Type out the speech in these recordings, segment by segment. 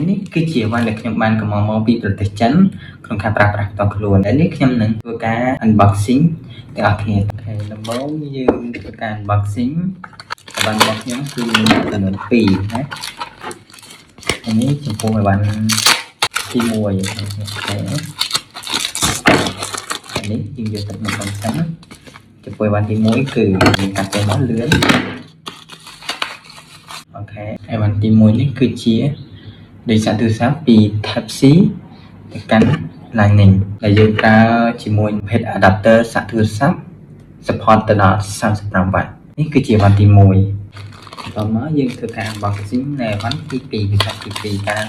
នេះគឺជាអីវ៉ាន់ដែលខ្ញុំបានកម្ម៉ង់មកពីប្រទេសចិនក្នុងការប្រើប្រាស់ផ្ទាល់ខ្លួនហើយនេះខ្ញុំនឹងធ្វើការ unboxing ទាំងអស់គ្នាOK ដំបូងយើងធ្វើការ unboxing អីវ៉ាន់របស់ខ្ញុំគឺមានចំនួន2ណាហើយនេះចំពោះអីវ៉ាន់ទី1 OK ហើយនេះយើងយកទឹកមកសិនចំពោះអីវ៉ាន់ទី1គឺយើងកាត់ចេញមកលឿន OK អីវ៉ាន់ទី1នេះគឺជាលេខសាកទូរស័ព្ទពី Type C ទៅកាន់ Lightning ដែលយើងប្រើជាមួយប្រភេទ adapter សាកទូរស័ព្ទ support ទៅដល់35 W នេះគឺជាអីវ៉ាន់ទី1បន្តមកយើងធ្វើការ unboxing នៅអីវ៉ាន់ទី2ពិសេសទី2ការ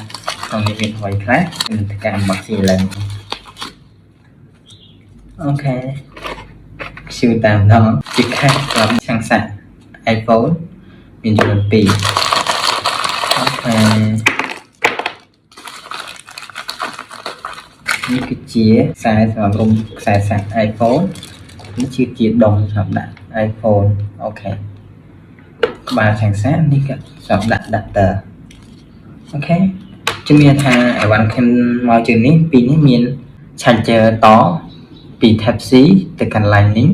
ក្នុងនេះមានអ្វីខ្លះនឹងធ្វើការ unboxing ឡើង OK ខ្ជិលតាមដងជា case សម្រាប់ឆាំងសាក iPhone មានចំនួន2 OK នេះគឺជាខ្សែសម្រាប់រុំខ្សែសាក iPhone នេះជាជាដុំសម្រាប់ដាក់ iPhone OK ក្បាលឆាំងសាកនេះក៏សម្រាប់ដាក់ adapter OK ជំនាថាអីវ៉ាន់ខ្ញុំមកជើងនេះពីរនេះមាន charger តពី Type C ទៅកាន់ Lightning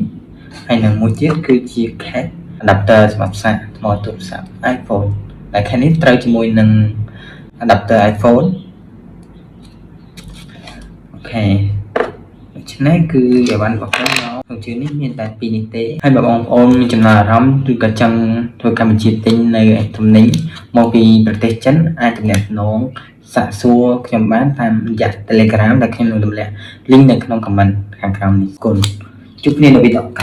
ហើយនឹងមួយទៀតគឺជា case adapter សម្រាប់សាកថ្មទូរស័ព្ទ iPhone ដែល case នេះត្រូវជាមួយនឹង adapter iPhone OK ដូច្នេះគឺអីវ៉ាន់របស់ខ្ញុំមកក្នុងជើងនេះមានតែពីរនេះទេហើយបើបងប្អូនមានចំណាប់អារម្មណ៍ឬក៏ចង់ធ្វើកម្មវិធីទិញនៅទំនិញមកពីប្រទេសចិនអាចទំនាក់ទំនងសាកសួរខ្ញុំបានតាមរយៈ Telegram ដែលខ្ញុំនឹងទម្លាក់ link នៅក្នុង comment ខាងក្រោមនេះអរគុណជួបគ្នានៅវីដេអូក្រោយ។